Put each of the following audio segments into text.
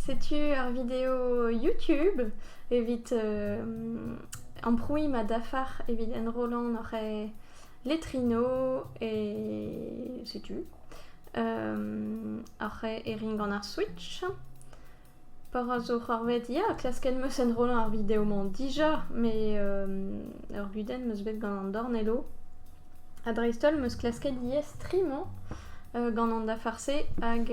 Setu ur video YouTube evit amprouiñ ma dafar evit enrollañ oc'h letrino e setu. Oc'h e rin gant ar Switch. Para zo c'hoarvezet ya, klasket 'm eus enrollañ ar video-mañ dija, met ur gudenn 'm eus bet gant an dornello. Ha dreist-holl 'm eus klasket ivez streamañ gant an dafar-se hag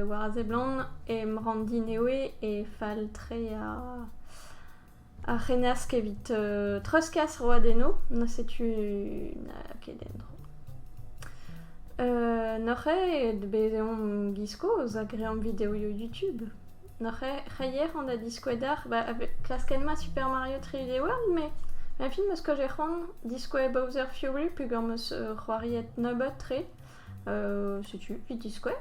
war a seblant em rann-din eo e fall-tre ar c'hennask evit treuzkas roadennoù. Na setu n'a ket en-dro. N'oc'h ket bez eo omp giz kozh ha greomp videoioù YouTube. N'oc'h ket c'heier on da diskouez deoc'h ba klasket 'ma Super Mario 3D World met ma fin 'meus ket c'hoant diskouez Bowser Fury peogwir 'meus c'hoariet nebeut-tre. Setu evit diskouez.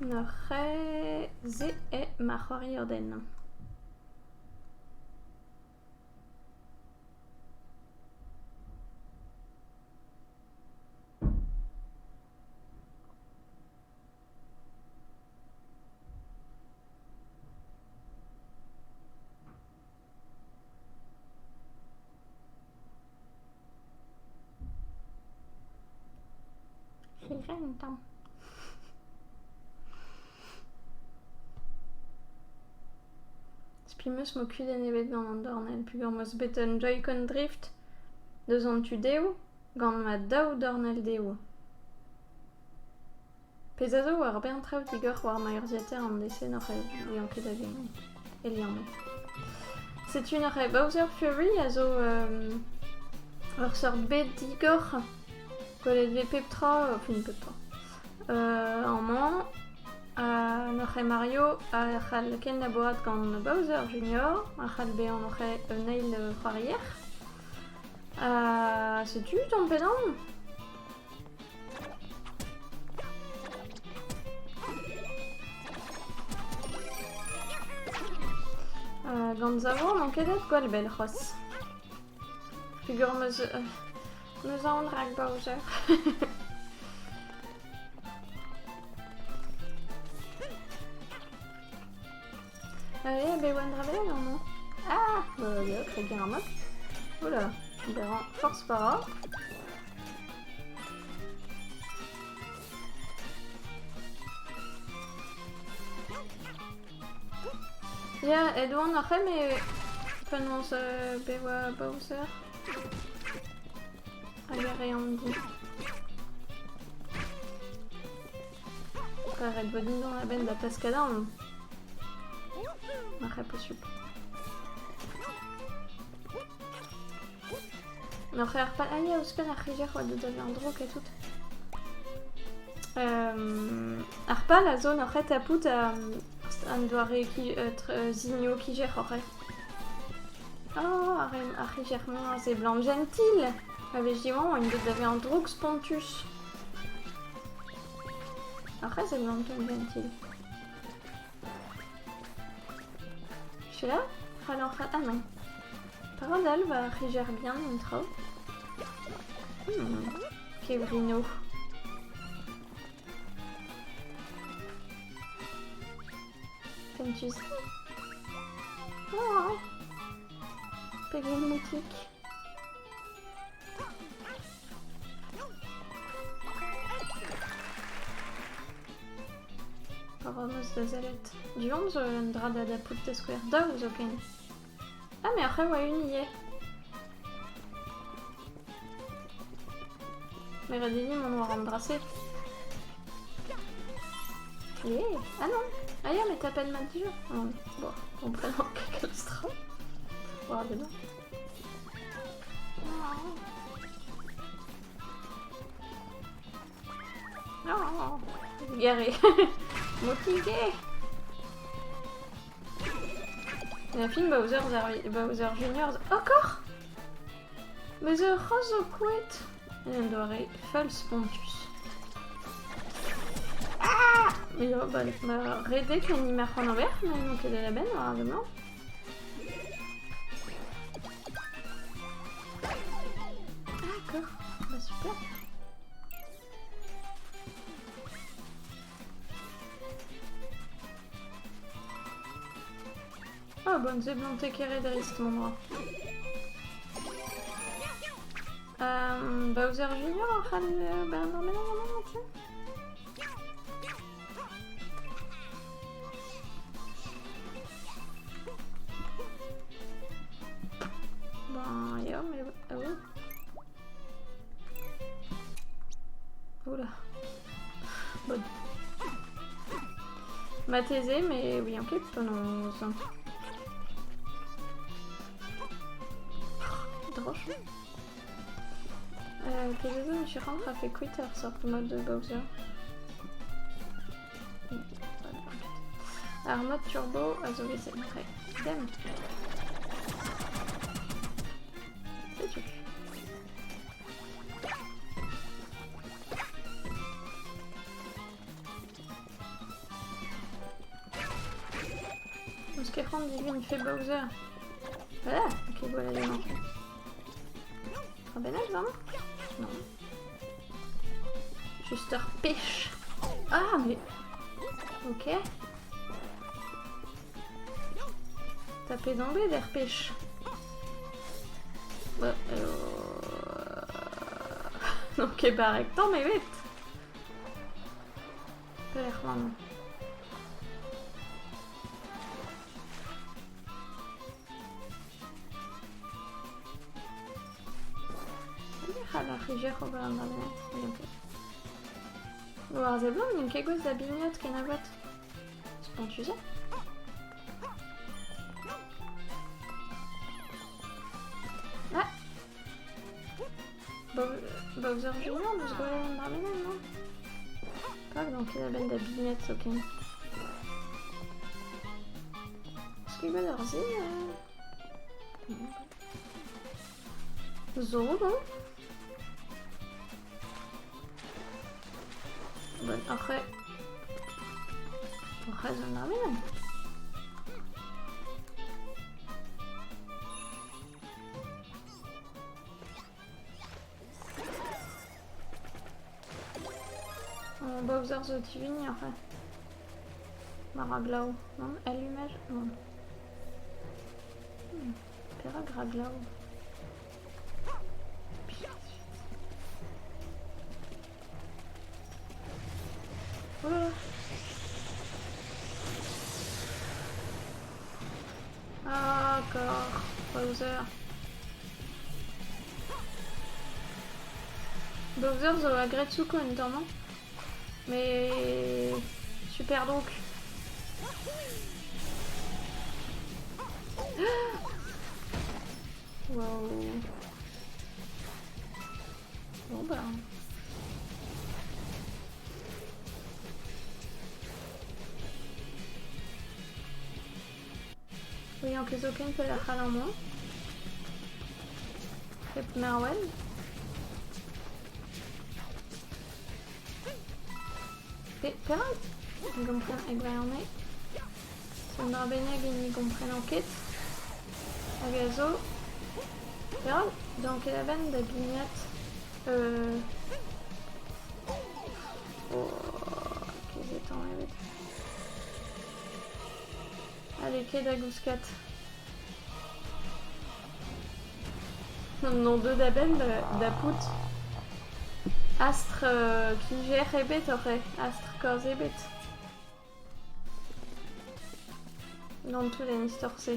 N'oc'h ket se eo ma c'hoariadenn. Hirañ un tamm. Spi 'm eus 'mo kudenn ebet gant an dornell peogwir 'm eus bet un Joy-Con Drift deus an tu dehou gant ma daou dornell dehou. Pezh a zo war bern traoù digor war ma urzhiataer an dese n'oc'h ouian ket hag-eñ e liammet. Setu neuze Bowser Fury a zo ur seurt bed digor. Gwelet 'vez pep tra, enfin pep tra. Amañ neuze Mario a c'hall kenlabourat gant Bowser Junior, a c'hall bezañ neuze un eil c'hoarier. Setu tamm pe damm. Gant Zavo n'on ket aet gwall bell c'hoazh. Peogwir 'm eus 'm eus aon rak Bowser. Allez, bet oan dra bennak amañ. Ah Bah ya, kregiñ ar mat. Oula, bezañ forzh para. Ya, aet oan oc'h met penaos bet oa Bowser hag a reont din. Ret vo din dont a-benn da Taskadan. Marc'h posupl. N'oc'h ar pa... Ah ya, ouzhpenn ar c'hijer oa deut da vezañ drouk ha tout. Ar pal a zo n'oc'h ket tapout an doare zinio kijer oc'h eo. Oh, ar c'hijer-mañ a seblant jentil. A-wezhioù oa deut da vezañ drouk spontus. Ar c'hazh seblant jentil. Sheila C'hall ah non. Paradal va c'hijer bihan en traoù. Kevrino. Fentus. Oh. Pegen moutik. Paramus da sellet. Du-hont zo un dra da dapout da skouer. Daou zoken. Ah mais après oa un ivez. Mais ret eo mont war an dra-se. Yeah. Ah non. Ah ya, mais tapet mat dija. Ah, bon, on prend kalz tra. War dedans. Oh, Gary. Motivé. La film Bowser, Bowser Junior. Encore Mais The zo kouet. En doare false pontus. Ah Mais oh, bah, ma redek en imar c'hoant ober, mais n'on ket da benn war ar mañ. D'accord, bah super. bon seblante ket dreist mont ra. Bowser Junior a c'hall bezañ normal amañ tiens. Ben, ya, mais... Ah ouais. Oula. Bon. Marteze, mais oui, ok, penaos... Droch. Pezezo me rentre a fait kuit ar sort mod de Bowser. Ar mod turbo a zo vezet tre. Dem. Setu. Eus ket c'hoant divin fait Bowser. Ah, ok, voilà les mains. Tra bennak vraiment Non. Juste ur pêche. Ah, mais... Ok. Tapez d'anglais der pêche. Bah, Ok, barrek tamm ebet. Pelec'h emañ? Pelec'h ar rijer ober an dra bennak? N'eo ket. War seblant n'int ket gouest da bignat ken avat. Spontus eo. Ah Bowser Junior n'eus gwelet an dra bennak, non? Pas donc ket a-benn da bignat zoken. Est-ce ket gwelet ar se? Zo, non? Bon, après... Après, j'en ai rien. Bowser zo divini enfin. Maraglao. Non, allumage Non. Perak raglao. Oh là là. Ah, encore. Bowser. Bowser zo a-gretsuko un tamm, hein. Mais super donc. Wow. Bon bah. Oui, en ket zoken pelec'h all amañ. Hep mervel. Pe perak ne gompren e gwirionez? Un dra bennak ne gomprenan ket. Hag a zo... Perak n'on ket a-benn da bignat... Oh, kezetañ ebet. Allez, ket da gouskat. Non deut a-benn da pout. Astr kijer ebet oc'h eo, astr korz ebet. Gant tout an istor-se.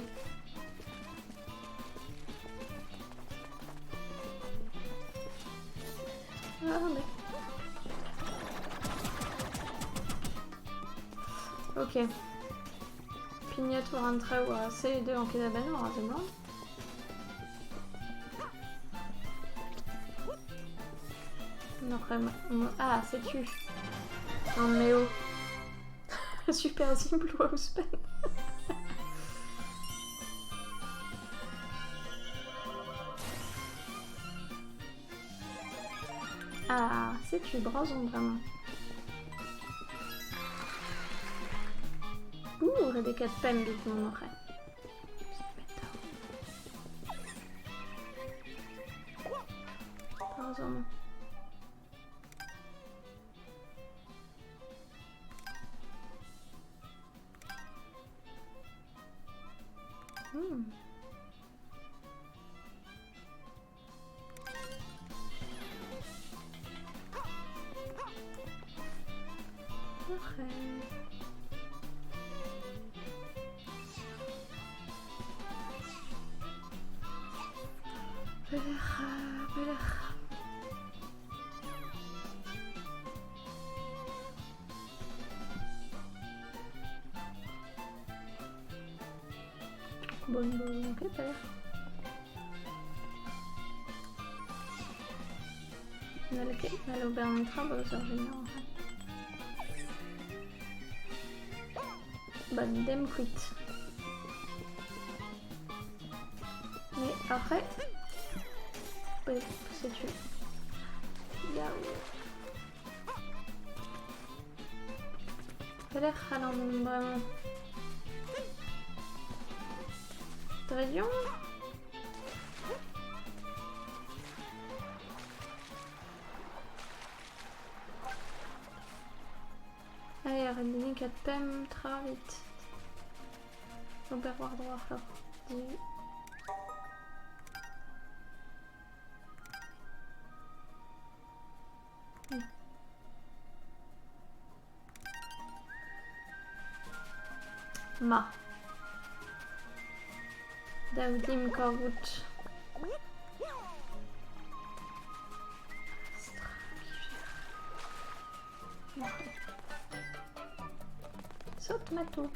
Ah, mais... Ok. Pignat war an traoù ha se deu an ket a-benn war a seblant. Ah, setu an m'eo. Super simpl oa ouzhpenn. Ah, setu bras on bremañ. Ouh, Rebecca pemp bit mont oc'h. Pardon. Pelec'h, pelec'h. Bon, bon, ok, pelec'h. N'hall ket, n'hall ober netra Bowser Junior. Bon, dem kuit. Mais après... Ouais, setu. Yaou. Pelec'h c'hallan mont bremañ? Dre Lyon? Allez, arrête de 4 pemp tra vite. Ober war-dro ar c'hloc'h. Div. Ma. Dav dimp kavout. Saute matou.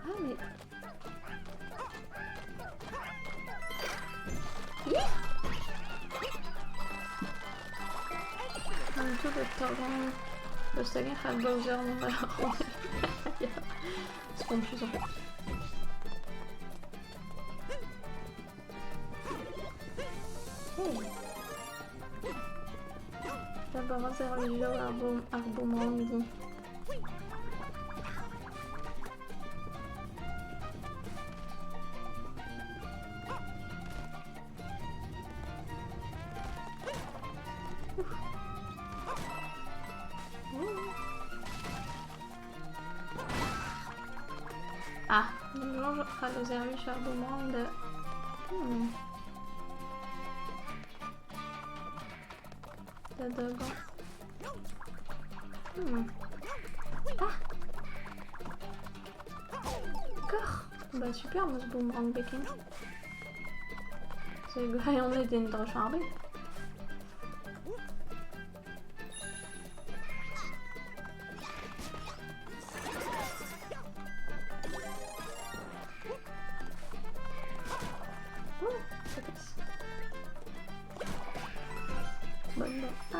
Ah mais... An tout bet torgant Daoust hag-eñ c'hall Bowser mont da rondell Spontus en fait. Hey. D'abord servijo ar boom ar boomerang dit. Ah, donc c'hall o servij ar boomerang da... Da dogañ. Ah. Koc'h. Bah super, meus boomerang beken. C'est gwirionez den droch ar bed. Oh, ça passe. Bonne Ah.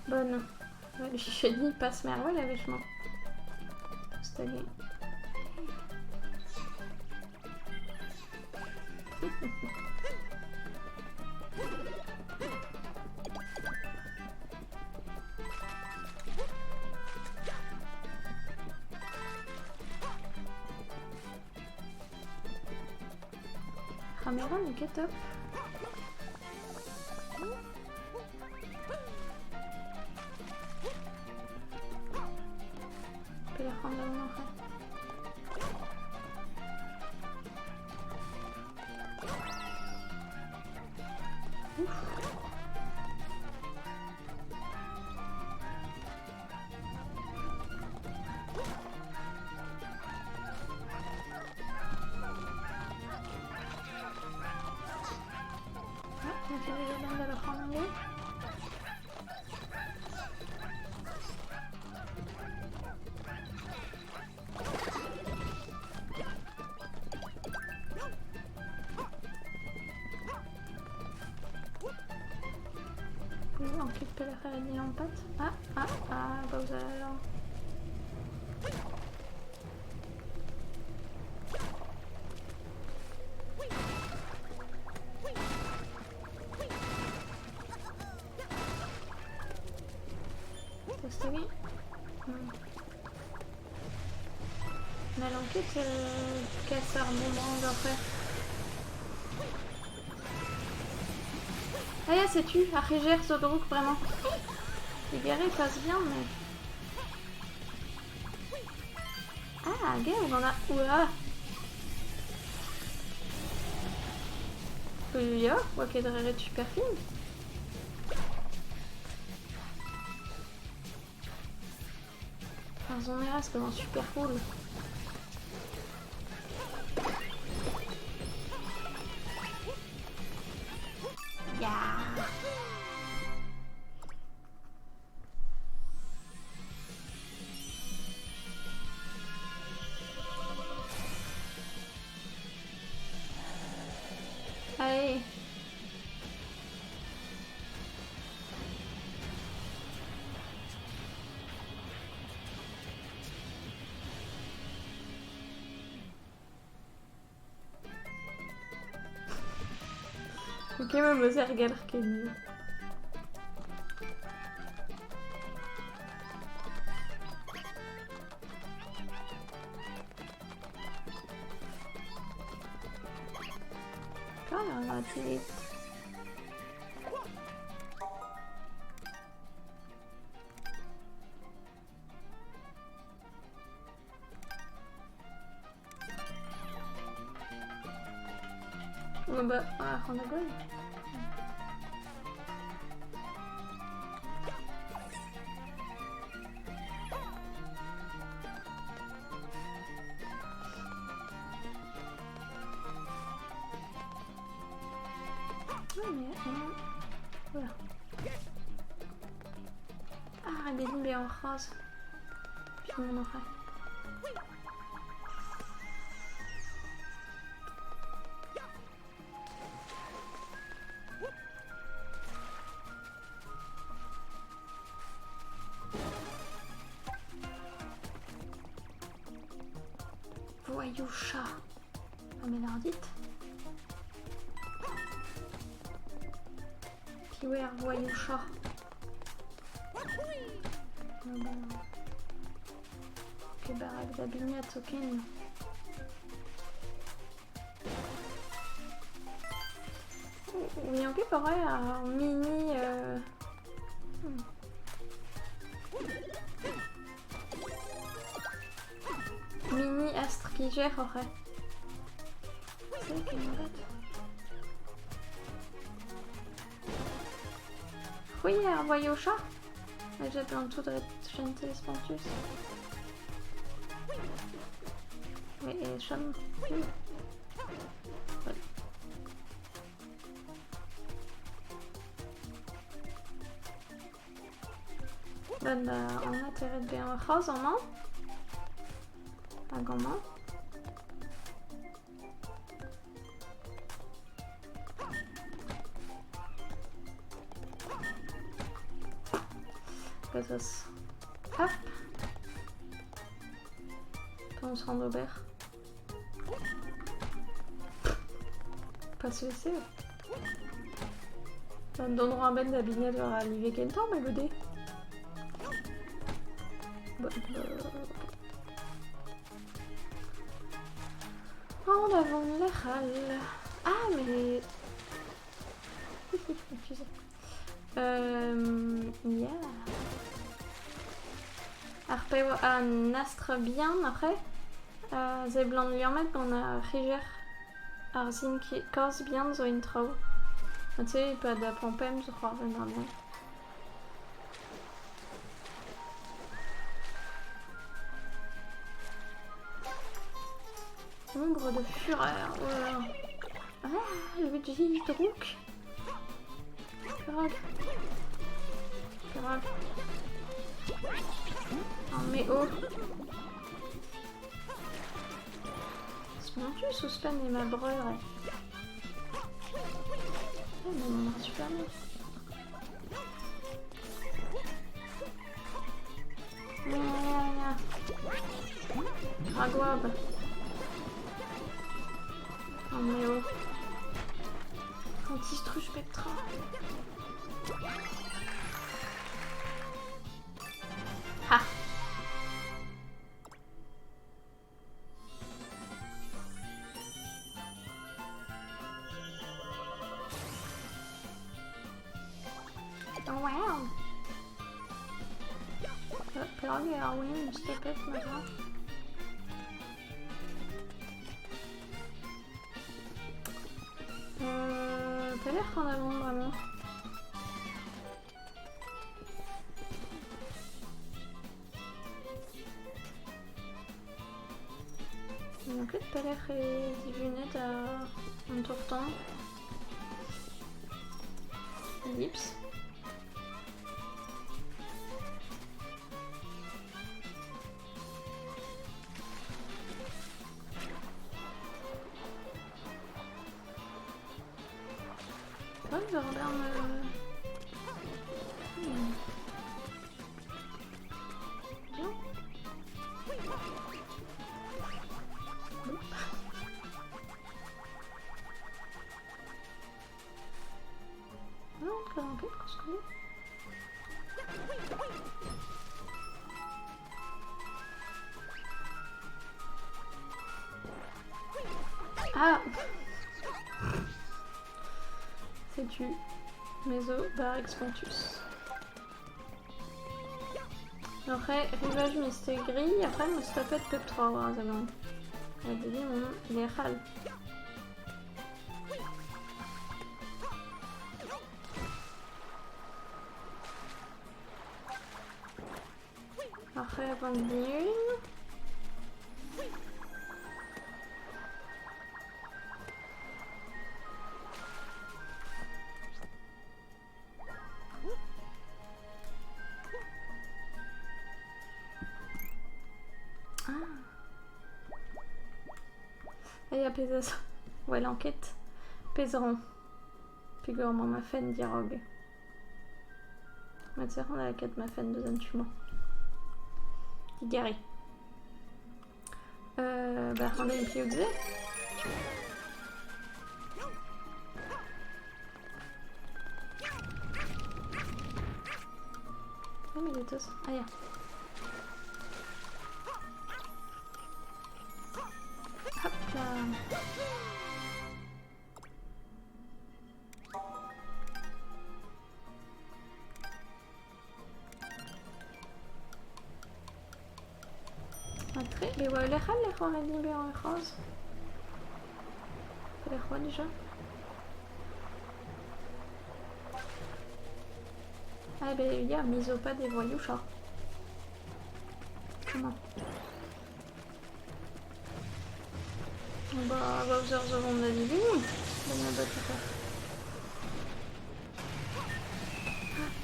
Bonne. Je dis passe merveille avec moi. C'est Caméra n'eo ket top. Pelec'h an daou oc'h Ouf. da loc'hañ anezho. Ket pelec'h a lampat. Ah, ah, ah, Bowser. Tost-eo N'hallan ket kas ar boomerang d'oc'h. Ah ya, setu, ar c'hejer zo drouk bremañ. Digeriñ passe bien, mais... Ah, hag eo gant ar... Oula! Ya, oa ket ret super fin. Ar sonerezh gant super cool. Ya! Allez. Ok, ma meus ar galc'h ken. Ah, dit. Bon bah, ah, on a gwell. Ah, mais voilà. Ah, bet bezañ c'hras. Piv mont oc'h Voyou chat. Ah mais dit. Piv eo ar voyou chat? Ok, barak da bignat zoken. Oui, ok, pareil, un mini... Mini astriger oc'h C'hwi ar voio chat? J'ai an tout dret chanter spontus. Mais chom. Gant an ateret bezañ c'hras amañ hag amañ. Peseurt Hop. Penaos ran d'ober? Pas se laisser. Ça me donnera un ben da bignat war al live kentañ, ma goude. Bon, En avant lec'h all. Ah, mais... Excusez. Yeah. Ar pev an astr bihan après, seblant liammet gant ar rijer. Ar sin korz bihan zo en traoù. Ha tu sais, e-pad ar pemp zo c'hoarvezet bremañ. Ombre de fureur. Oh là là. Ah, Luigi drouk. Perak? Perak? Ah mais oh! Spontus ouzhpenn eo ma breur eo. Oh, mais on a super bien. Ya, ya, ya. Ragoab. Oh mais oh. Antistruche Petra. Ha! Wow! Perak eo ar win stepet ma dra? Pelec'h an avon bremañ? N'on ket pelec'h eo divunet an tour-tan. Ellipse. Ouais, je regarde. Bien. Non, koulskoude. Ah! Setu me zo barrek spontus. Après, rivage Mistigri, après me tapet pep tra war a seblant. Hag evit mont lec'h all. Après, van dihun. Ah. Ah ya, pezh a zo. Welan ket. Pezh ran. Peogwir emañ ma fenn diaraok. Mat eo da lakaat ma fenn deus an tu-mañ. Digarez. Bah, rendez une pied. Ah, mais il est tous. Ah, ya. Hop là. Matre, bet oa ul lec'h all lec'h oa ret din bezañ er c'hroaz. Pelec'h oa dija? Ah ben ya, Misopa des voyous chat. Comment? Bah, Bowser zo vont da diviniñ. Ben nebeut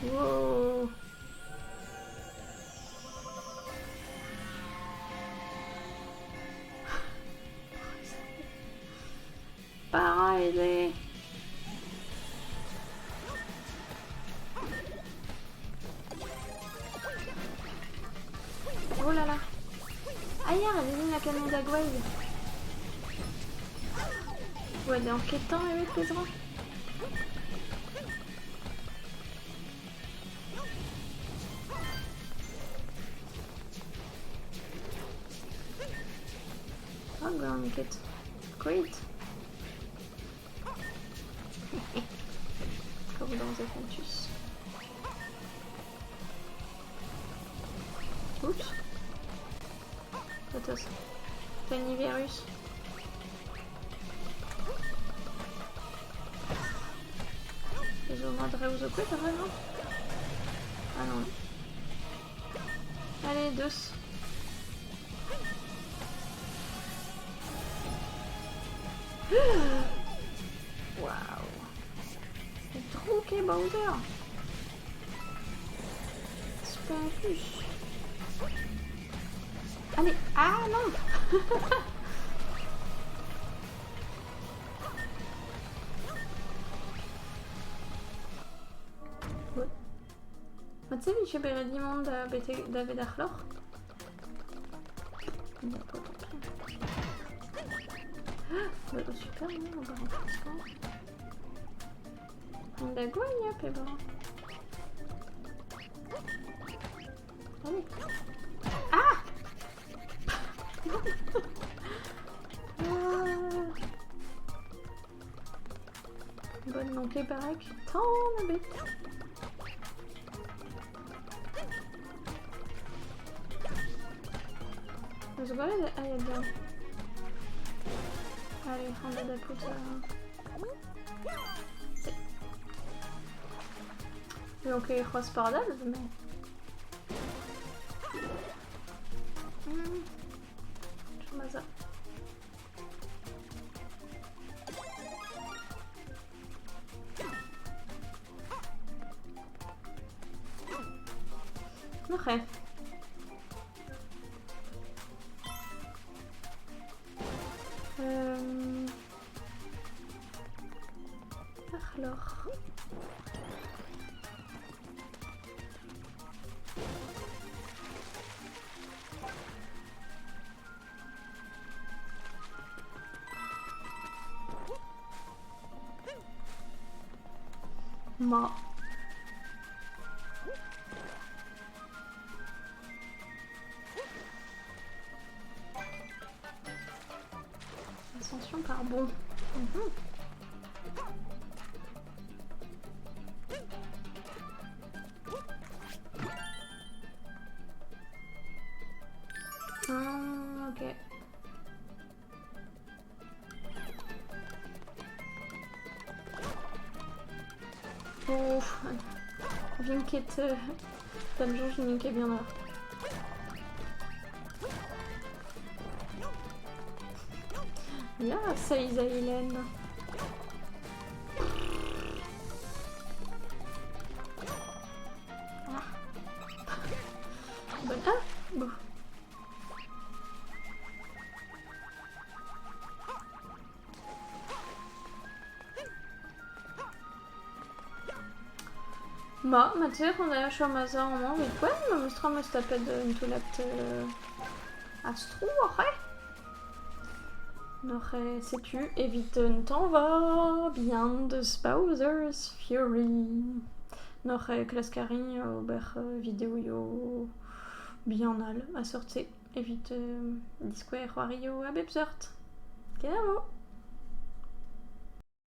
Wow. Parailhe! Oh là là! Ah ya, devin la Canada Gway! Ouais, dans quel temps est pezh Oh, gant ket. Kuit. Comme dans Zephantus. Oups. Attends. Tiny-virus. Zo mat reoù zo kuit vraiment? Ah non. Allez, deus. Waouh. Drouk. ket Bowser. Spontus. Allez, ah non. Ma te vije bet ret mont da betek davet ar c'hloc'h? Ah, super, non, on va rentrer Da gouenn, pe bra. Allez. Ah. Ah. Bonne non ket barrek tamm ebet. Eus gwelet ah, ya bien. Allez, rentre da pout. Donc, c'hoazh pardal, mais... Chom a za. Oc'h Ar c'hloc'h. Ma. Ascension par bond. Ah, ok. Ouf, vin ket da'm soñj n'int ket bien eur. Ya, seizh eilenn. Ah. Bon, ah, bon. Ma, ma te on a chom a za amañ evit poent, ma meus tra meus tapet un toullad astro oc'h eo. Noc'h eo setu evit un tañva bihan deus Bowser's Fury. Noc'h eo klask a rin ober videoioù bihan all a seurt-se evit diskouez c'hoarioù a bep seurt. Kenavo!